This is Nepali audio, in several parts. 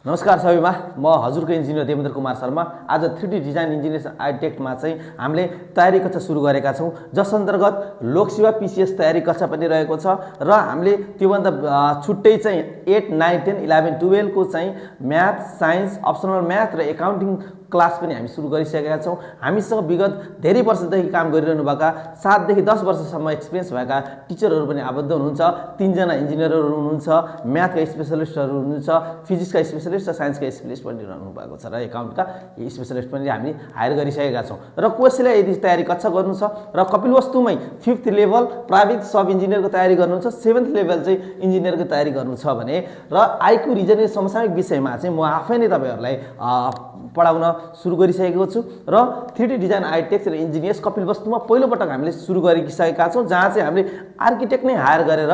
नमस्कार सबैमा म हजुरको इन्जिनियर देवेन्द्र कुमार शर्मा। आज 3D डिजाइन इन्जिनियर आर्किटेक्टमा चाहिँ हामीले तयारी कक्षा सुरु गरेका छौँ, जस अन्तर्गत लोकसेवा पिसिएस तयारी कक्षा पनि रहेको छ र हामीले त्योभन्दा छुट्टै चाहिँ 8, 9, 10, 11, 12 को चाहिँ म्याथ, साइन्स, अप्सनल म्याथ र एकाउन्टिङ क्लास पनि हामी सुरु गरिसकेका छौँ। हामीसँग विगत धेरै वर्षदेखि काम गरिरहनु भएका 7 देखि 10 वर्षसम्म एक्सपिरियन्स भएका टिचरहरू पनि आबद्ध हुनुहुन्छ। 3 जना इन्जिनियरहरू हुनुहुन्छ, म्याथका स्पेशलिस्टहरू हुनुहुन्छ, फिजिक्सका स्पेशलिस्ट र साइन्सका स्पेशलिस्ट पनि रहनु भएको छ र एकाउन्टका स्पेशलिस्ट पनि हामी हायर गरिसकेका छौँ। र कसैले यदि तयारी कक्षा गर्नु छ र कपिलवस्तुमै 5th लेभल प्राविधिक सब इन्जिनियरको तयारी गर्नुहुन्छ, 7th लेभल चाहिँ इन्जिनियरको तयारी गर्नु छ भने र आइक्यू रिजनिङ समसामयिक विषयमा चाहिँ म आफै नै तपाईहरुलाई पढाउन सुरु गरिसकेको छु र 3D डिजाइन आर्किटेक्ट र इन्जिनियर्स कपिलवस्तुमा पहिलोपटक हामीले सुरु गरिसकेका छौँ, जहाँ चाहिँ हामीले आर्किटेक्ट नै हायर गरेर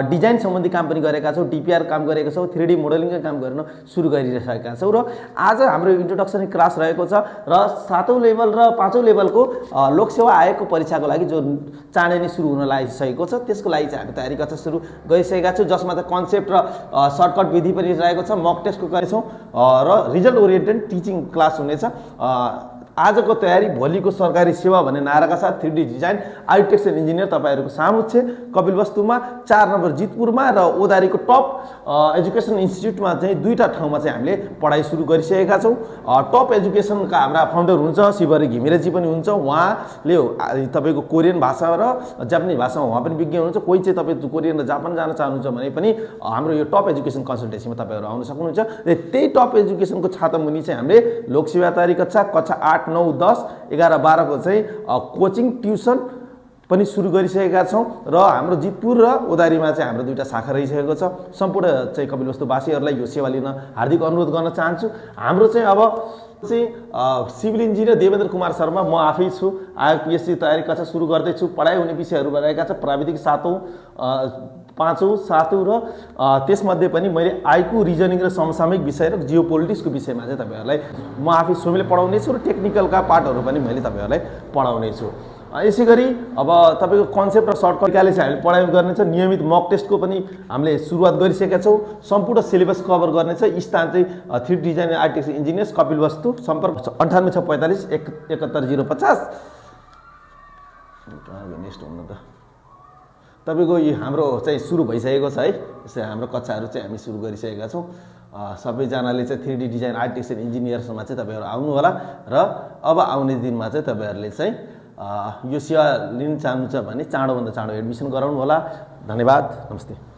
डिजाइन सम्बन्धी काम पनि गरेका छौँ, डिपिआर काम गरेका छौँ, 3D मोडलिङको काम गर्न सुरु गरिसकेका छौँ। र आज हाम्रो इन्ट्रोडक्सन क्लास रहेको छ र 7औं लेभल र 5औं लेभलको लोकसेवा आयोगको परीक्षाको लागि जो चाँडै नै सुरु हुन लागिसकेको छ, त्यसको लागि चाहिँ हामी तयारी कक्षा सुरु गरिसकेका छौँ, जसमा त कन्सेप्ट र सर्टकट विधि पनि रहेको छ। मक टेस्टको गर्छौँ र रिजल्ट ओरिएन्टेड टिचिङ क्लास हुनेछ। आजको तयारी भोलिको सरकारी सेवा भन्ने नाराका साथ 3D design architect and engineer तपाईहरुको सामुच्छ कपिलवस्तुमा 4 नम्बर जितपुरमा र ओदारीको टप एजुकेसन इन्स्टिट्युटमा चाहिँ दुईटा ठाउँमा चाहिँ हामीले पढाइ सुरु गरिसकेका छौँ। टप एजुकेसनका हाम्रा फाउन्डर हुनुहुन्छ शिवहरि घिमिरेजी पनि हुनुहुन्छ। उहाँले तपाईको कोरियन भाषा र जापानिज भाषामा उहाँ पनि विज्ञ हुनुहुन्छ। कोही चाहिँ तपाईँ कोरियन र जापान जान चाहनुहुन्छ भने पनि हाम्रो यो टप एजुकेसन कन्सल्टेन्सीमा तपाईहरु आउन सक्नुहुन्छ। र त्यही टप एजुकेसनको छातामुनि चाहिँ हामीले लोकसेवा तयारी कक्षा 8, 9, 10, 11, 12 को चाहिँ कोचिङ ट्युसन पनि सुरु गरिसकेका छौँ र हाम्रो जितपुर र ओदारीमा चाहिँ हाम्रो दुईटा शाखा रहिसकेको छ। सम्पूर्ण चाहिँ कपिलवस्तुवासीहरूलाई यो सेवा लिन हार्दिक अनुरोध गर्न चाहन्छु। हाम्रो चाहिँ अब चाहिँ सिभिल इन्जिनियर देवेन्द्र कुमार शर्मा म आफै छु। आइपिएससी तयारी कक्षा सुरु गर्दैछु। पढाइ हुने विषयहरू रहेका छ प्राविधिक 7औं 5औं 7औं र त्यसमध्ये पनि मैले आइक्यू रिजनिङ र समसामयिक विषय र जियोपोलिटिक्सको विषयमा चाहिँ तपाईहरुलाई म आफै स्वयंले पढाउने छु र टेक्निकलका पार्टहरू पनि मैले तपाईहरुलाई पढाउने छु। यसैगरी अब तपाईको कन्सेप्ट र सर्टकटले चाहिँ हामीले पढाइ गर्नेछ। नियमित मक टेस्टको पनि हामीले सुरुवात गरिसकेका छौँ। सम्पूर्ण सिलेबस कभर गर्नेछ। स्थान चाहिँ 3D design architect engineers Kapilvastu. सम्पर्क 9845 71050। नेक्स्ट हुनु त तपाईको यो हाम्रो चाहिँ सुरु भइसकेको छ है। यसै हाम्रो कक्षाहरू चाहिँ हामी सुरु गरिसकेका छौँ। सबैजनाले चाहिँ 3D डिजाइन आर्किटेक्ट इन्जिनियर्समा चाहिँ तपाईहरु आउनु होला र अब आउने दिनमा चाहिँ तपाईहरुले चाहिँ यो सेवा लिन चाहनुहुन्छ भने चाँडोभन्दा चाँडो एडमिसन गराउनु होला। धन्यवाद। नमस्ते।